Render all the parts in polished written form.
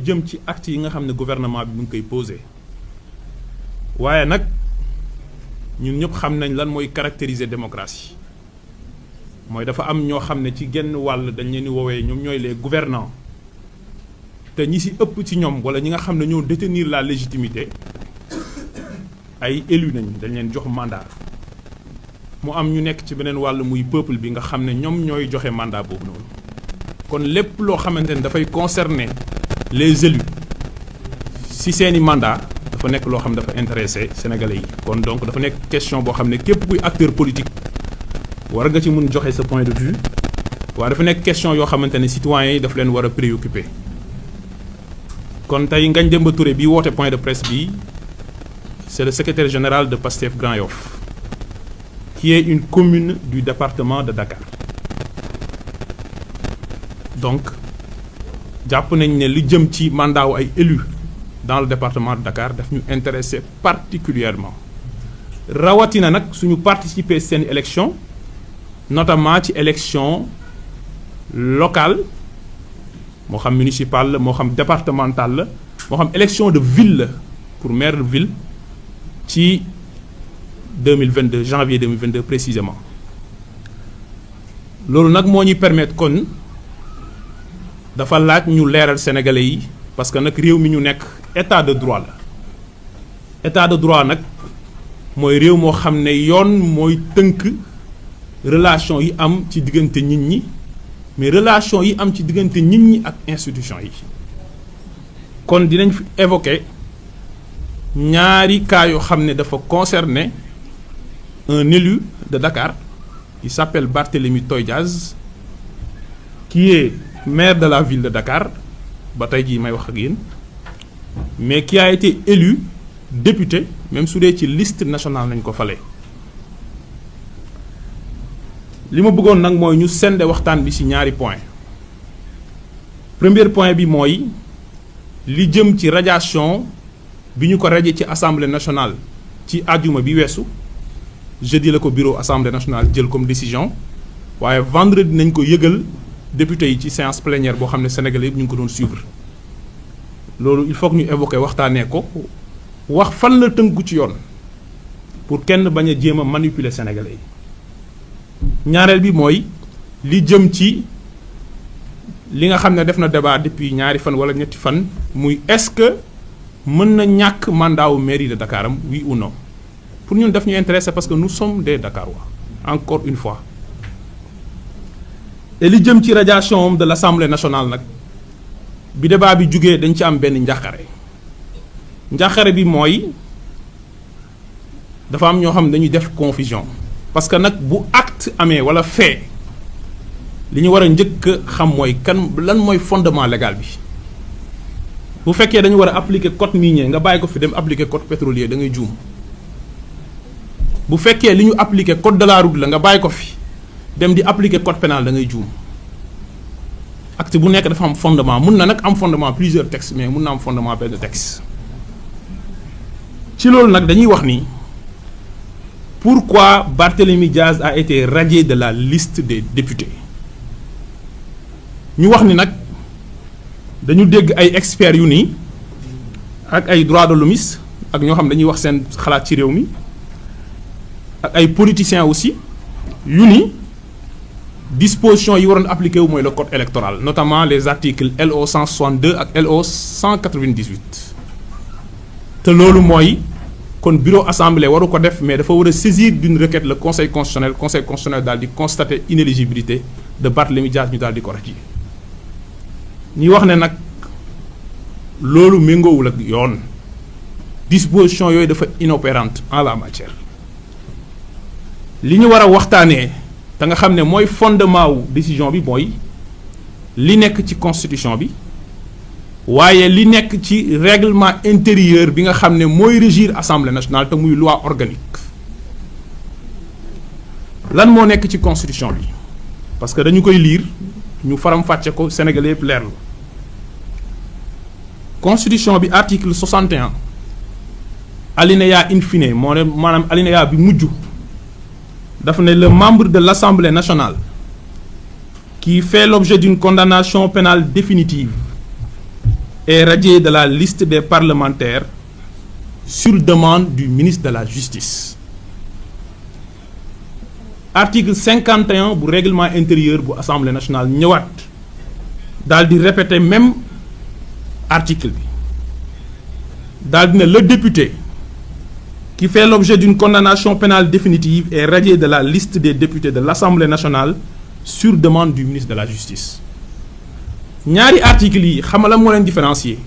jëm ci acte yi nga xam ne gouvernement bi mu ngi koy posé waaye nag ñun ñëpp xam nañ lan mooy caractériser démocratie mooy dafa am ñoo xam ne ci genn wàll dañ leen di woowee ñoom ñooy les gouvernants te ñi ci ëpp ci ñoom wala ñi nga xam ne ñoo détenir la légitimité ay élus nañ dañ leen jox mandat mu am ñu nekk ci beneen wàll muy peuple bi nga xam ne ñoom ñooy joxe mandat boobu noonu kon lépp loo xamante ne dafay concerner les élus si seeni mandat dafa nekk loo xam ne dafa intéressé sénégalais yi kon donc dafa nekk question boo xam ne képp kuy acteur politique war nga ci mun joxe sa point de vue waaye dafa nekk question yoo xamante ne citoyens yi daf leen war a préoccuper kon tey Ngagne Demba Touré bi woote point de presse bi c'est le secrétaire général de Pastef Grand Yoff qui est une commune du département de Dakar donc jàpp nañ ne li jëm ci mandat wu ay élus dans le département de Dakar daf ñu intéressé particulièrement rawatina nag suñu participer seen élection notamment ci élection locale moo xam municipale la moo xam départementale la moo xam élection de ville la pour maire de ville ci 2022 janvier 2022 précisément loolu nag moo ñuy permettre kon dafa laaj ñu leeral sénégalais yi parce que nag réew mi ñu nekk état de droit la état de droit nag mooy réew moo xam ne yoon mooy tënk relation yi am ci diggante nit ñi mais relation yi am ci diggante nit ñi ak institution yi kon dinañ fi évoquer ñaari cas yoo xam ne dafa concerner un élu de Dakar qui s'appelle Barthélémy Toye Dias qui est maire de la ville de Dakar ba tey jii may wax ak yéen mais qui a été élu député même su dee ci liste nationale nañ ko fale li ma bëggoon nag mooy ñu sende waxtaan bi ci ñaari point premier point bi mooy li jëm ci radiation bi ñu ko radié ci assemblée nationale ci àjjuma bi weesu jeudi la ko bureau assemblée nationale jël comme décision waaye vendredi nañ ko yëgal député yi ci séance plénière boo xam ne sénégalais yëpp ñu ngi ko doon suivre loolu il faut que ñu évoquer waxtaanee ko wax fan la tënku ci yoon pour kenn bañ a jéem a manipuler sénégalais yi ñaareel bi mooy li jëm ci li nga xam ne def na débat depuis ñaari fan wala ñetti fan muy est-ce que mën na ñàkk mandat wu mairie de Dakar am oui ou non pour ñun daf ñu intéressé parce que nous sommes des Dakarois encore une fois et li jëm ci radiation de l'Assemblée nationale nag bi débat bi jugee dañ ci am benn njàqare bi mooy dafa am ñoo xam ne dañuy def confusion parce que nag bu acte amee wala fait li ñu war a njëkk xam mooy lan mooy fondement légal bi bu fekkee dañu war a appliquer code minier nga bàyyi ko fi dem appliquer code pétrolier da ngay juum bu fekkee li ñu appliquer code de la route la nga bàyyi ko fi dem di appliquer code pénal da ngay juum acte bu nekk dafa am fondement mun na nag am fondement plusieurs textes mais mun na am fondement benn texte ci loolu nag dañuy wax ni pourquoi Barthélémy Dias a été radié de la liste des députés ñu wax ni nag dañu dégg ay experts yu ni ak ay droits de l'homme ak ñoo xam dañuy wax seen xalaat ci réew mi ak ay politiciens aussi yu ni dispositions yi waroon appliqué wu mooy le code électoral notamment les articles LO 162 ak LO 198 te loolu mooy kon bureau assemblée waru ko def mais dafa war a saisir d'une requête le conseil constitutionnel daal di constater inéligibilité de Barthélémy Dias ñu daal di ko radier ñuy wax ne nag loolu méngoowul ak yoon disposition yooyu dafa inopérante en la matière li ñu war a waxtaanee te nga xam ne mooy fondement wu décision bi mooy li nekk ci constitution bi waaye li nekk ci règlement intérieur bi nga xam ne mooy régir assemblée nationale te muy loi organique lan moo nekk ci constitution bi parce que dañu koy lire ñu faram-fàcce ko Sénégalais yëpp leerlu constitution bi article 61 alinéa in fine moo ne maanaam alinéa bi mujj dafa ne le membre de l'Assemblée nationale qui fait l'objet d'une condamnation pénale définitive est radié de la liste des parlementaires sur demande du ministre de la Justice. Article 51 du règlement intérieur de l'Assemblée nationale ñëwaat daal di répéter même article bi daal di ne le député qui fait l'objet d'une condamnation pénale définitive est radié de la liste des députés de l'Assemblée nationale sur demande du ministre de la Justice. ñaari articles yi xam nga la moo leen différencier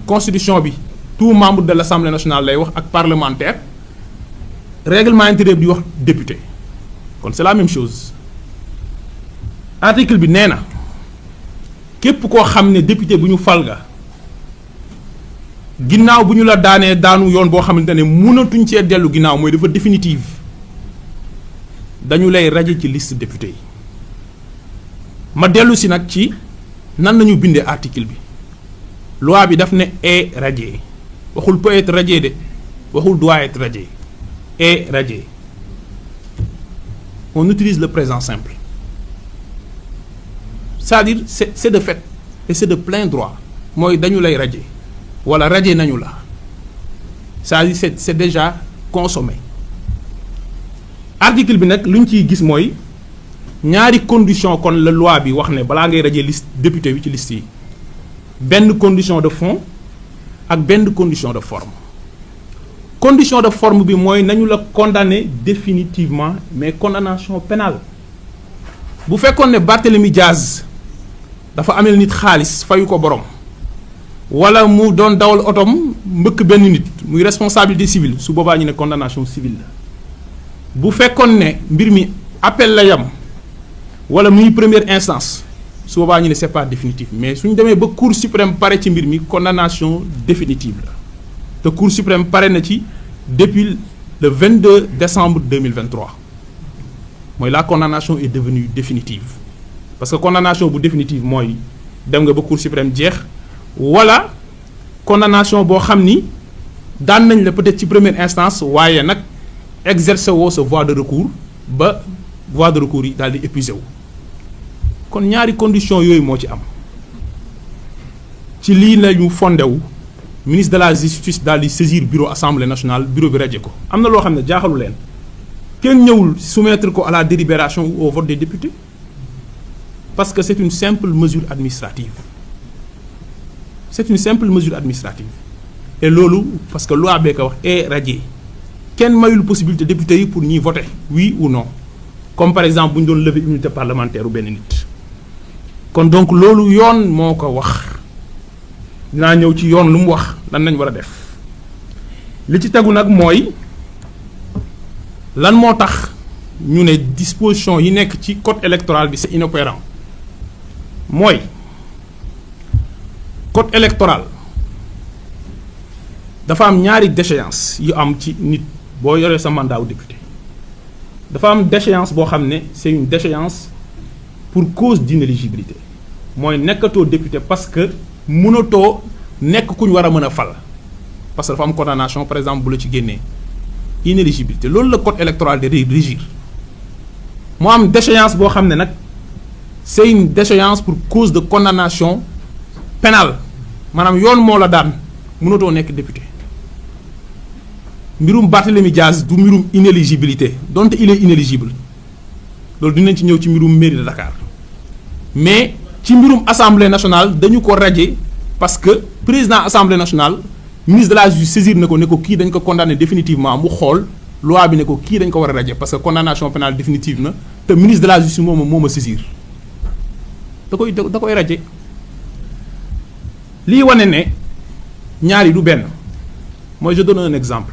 constitution bi tout membre de l'Assemblée nationale lay wax ak parlementaire, règlement intérieur bi di wax député kon c'est la même chose. Article bi nee na képp koo xam ne député bu ñu fal nga ginnaaw bu ñu la daanee daanu yoon boo xamante ne mënatuñ cee dellu ginnaaw mooy dafa définitive dañu lay radier ci liste député yi. ma dellu si nag ci nan lañu bindee article bi loi bi daf ne est radié waxul peut être radié de waxul doit être radié est radié. On utilise le présent simple. C'est-à-dire c'est de fait et c'est de plein droit. Moi dañu lay radier wala radier nañu la. C'est-à-dire c'est déjà consommé. Article bi nag lu ñu ciy gis mooy ñaari condition kon la loi bi wax ne balaa ngay radier liste député bi ci liste yi benn condition de fond ak benn condition de forme. Condition de forme bi mooy nañu la condamner définitivement mais condamnation pénale bu fekkoon ne Barthélemy Diaz dafa amel nit xaalis fayu ko borom wala mu doon dawal otom mbëkk benn nit muy responsabilité civile su boobaa ñu ne condamnation civile la bu fekkoon ne mbir mi appel la yam wala muy première instance su boobaa ñu ne c'est pas définitif mais suñu demee ba cour suprême pare ci mbir mi condamnation définitive la. Le Cour suprême pare na ci depuis le 22 décembre 2023 mooy la condamnation est devenue définitive parce que condamnation bu définitive mooy dem nga ba Cour suprême jeex wala condamnation boo xam ni daan nañ la peut-être ci première instance waaye nag exercer woo sa voie de recours ba voie de recours yi daal di épuisé wu kon ñaari condition yooyu moo ci am ci lii la ñu fondé wu. Ministre de la Justice daal di saisir bureau Assemblée nationale bureau bi radié ko am na loo xam ne jaaxalu leen kenn ñëwul soumettre ko à la délibération ou au vote des députés parce que c'est une simple mesure administrative c'est une simple mesure administrative et loolu parce que loi bee ko wax est radié kenn mayul possibilité député yi pour ñuy voter oui ou non comme par exemple bu ñu doon lever immunité parlementaire u benn nit kon donc loolu yoon moo ko wax. dinaa ñëw ci yoon lu mu wax lan nañ war a def li ci tegu nag mooy lan moo tax ñu ne disposition yi nekk ci code électoral bi c'est inopérant mooy code électoral dafa am ñaari déchéance yu am ci nit boo yoree sa mandat wu député dafa am déchéance boo xam ne c'est une déchéance pour cause d'inéligibilité mooy nekkatoo député parce que mënatoo nekk ku ñu war a mën a fal parce que dafa am condamnation par exemple bu la ci génnee inéligibilité loolu la code électoral de régir moo am déchéance boo xam ne nag c'est une déchéance pour cause de condamnation pénale maanaam yoon moo la daan mënatoo nekk député mbirum Barthélemy Diaz du mbirum inéligibilité donte il est inéligible loolu dinañ ci ñëw ci mbirum mairie de Dakar mais ci mbirum assemblée nationale dañu ko radier parce que président assemblée nationale ministre de la justice saisir na ko ne ko kii dañ ko condamné définitivement mu xool loi bi ne ko kii dañ ko war a radier parce que condamnation pénale définitive na te ministre de la justice moo ma saisir da koy radier lii wane ne ñaari du benn mooy je donne un exemple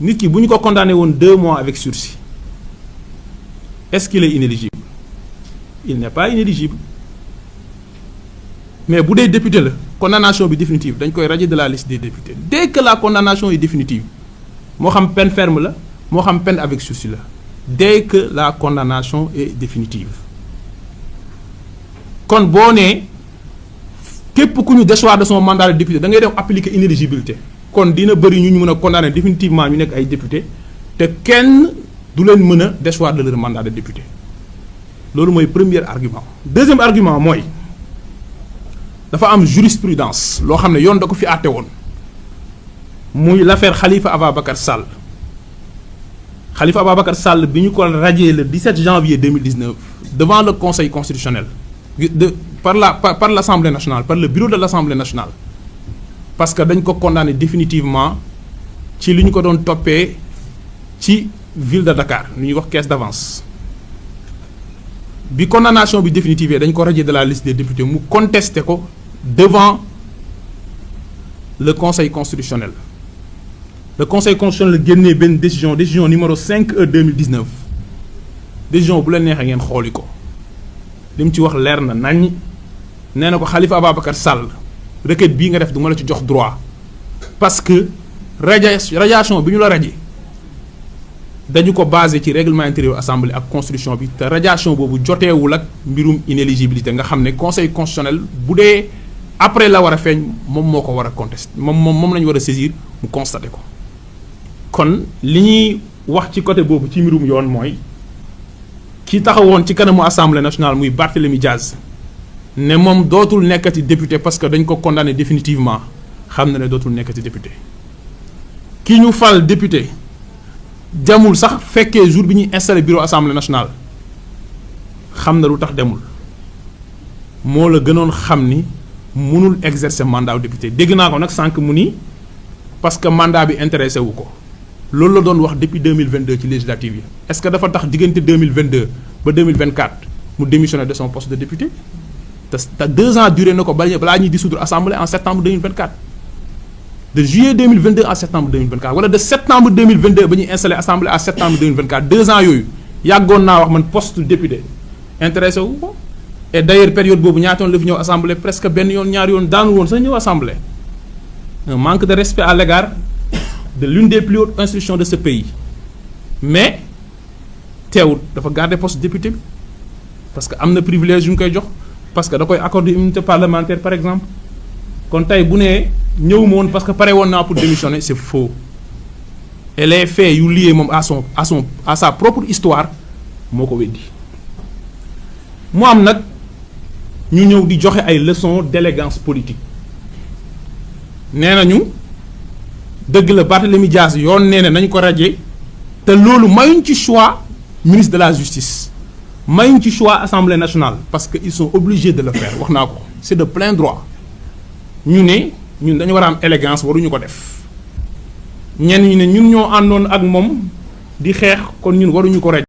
nit ki bu ñu ko condamné woon 2 mois avec sursis est-ce qu'il est inéligible il n'est pas inéligible mais bu dee député la condamnation bi définitive dañ koy radier de la liste des députés dès que la condamnation est définitive moo xam peine ferme la moo xam peine avec sursis la dès que la condamnation est définitive kon boo nee képp ku ñu déchoir de son mandat de député da ngay dem appliquer inéligibilité kon dina bëri ñu mën a condamner définitivement ñu nekk ay député te kenn du leen mën a déchoir de leur mandat de député loolu mooy premier argument deuxième argument mooy dafa am jurisprudence loo xam ne yoon da ko fi àtte woon muy l'affaire Khalifa Ababacar Sall. Khalifa Ababacar Sall bi ñu ko radié le 17 janvier 2019 devant le Conseil constitutionnel par l'Assemblée nationale, par le bureau de l'Assemblée nationale, parce que dañ ko condamné définitivement ci li ñu ko doon toppee ci ville de Dakar lu ñuy wax caisse d'avance. Bi condamnation bi définitive dañ ko radié de la liste des députés mu contesté ko devant le Conseil constitutionnel. Le Conseil constitutionnel génnee benn décision numéro 5/2019 décision bu la neexee ngeen xooli ko li mu ci wax leer na nañ nee na ko Khalifa Ababacar Sall requête bii nga def du ma la ci jox droit parce que radiation bi ñu la radié dañu ko basé ci règlement intérieur assemblée ak constitution bi te radiation boobu joteewul ak mbirum inéligibilité nga xam ne Conseil constitutionnel bu dee après la war a feeñ moom moo ko war a contester moom la ñu war a saisir mu constaté ko. kon li ñuy wax ci côté boobu ci mbirum yoon mooy ki taxawoon ci kanamu assemblée nationale muy Barthélémy Diaz ne moom dootul nekkati député parce que dañ ko condamné définitivement xam na ne dootul nekkati député ki ñu fal député jamul sax fekkee jour bi ñuy installé bureau assemblée nationale xam na lu tax demul moo la gënoon xam ni mënul exercer mandat député dégg naa ko nag sànq mu ni parce que mandat bi intéressé wu ko. loolu la doon wax depuis 2022 ci législative yi est-ce que dafa tax diggante 2022 ba 2024 mu démissionné de son poste de député te 2 ans duré na ko balaa ñuy dissoudre assemblée en septembre 2024 de juillet 2022 à septembre 2024 wala de septembre 2022 ba ñuy installé assemblée à septembre 2024 2 ans yooyu yàggoon naa wax man poste député intéressé wu ko et d'ailleurs période boobu ñaata yoon la fi ñëw assemblée presque benn yoon ñaari yoon daanu woon sax ñëw assemblée un manque de respect à l'égard de l'une des plus hautes institutions de ce pays mais teewut dafa garder poste député bi parce que am na privilège yu ñu koy jox parce que da koy accorder immunité parlementaire par exemple kon tey bu nee ñëw ma woon parce que pare woon naa pour démissionner c'est faux et les faits yu liés moom à sa propre histoire moo ko weddi mu am nag ñu ñëw di joxe ay leçons d'élégance politique nee nañu dëgg la Barthélémy Dias yoon nee na nañ ko radié te loolu mayuñ ci choix ministre de la justice mayuñ ci choix assemblée nationale parce que ils sont obligés de le faire wax naa ko c'est de plein droit ñu ne ñun dañu war a am élégance waruñu ko def ñenn ñu ne ñun ñoo àndoon ak moom di xeex kon ñun waruñu ko radié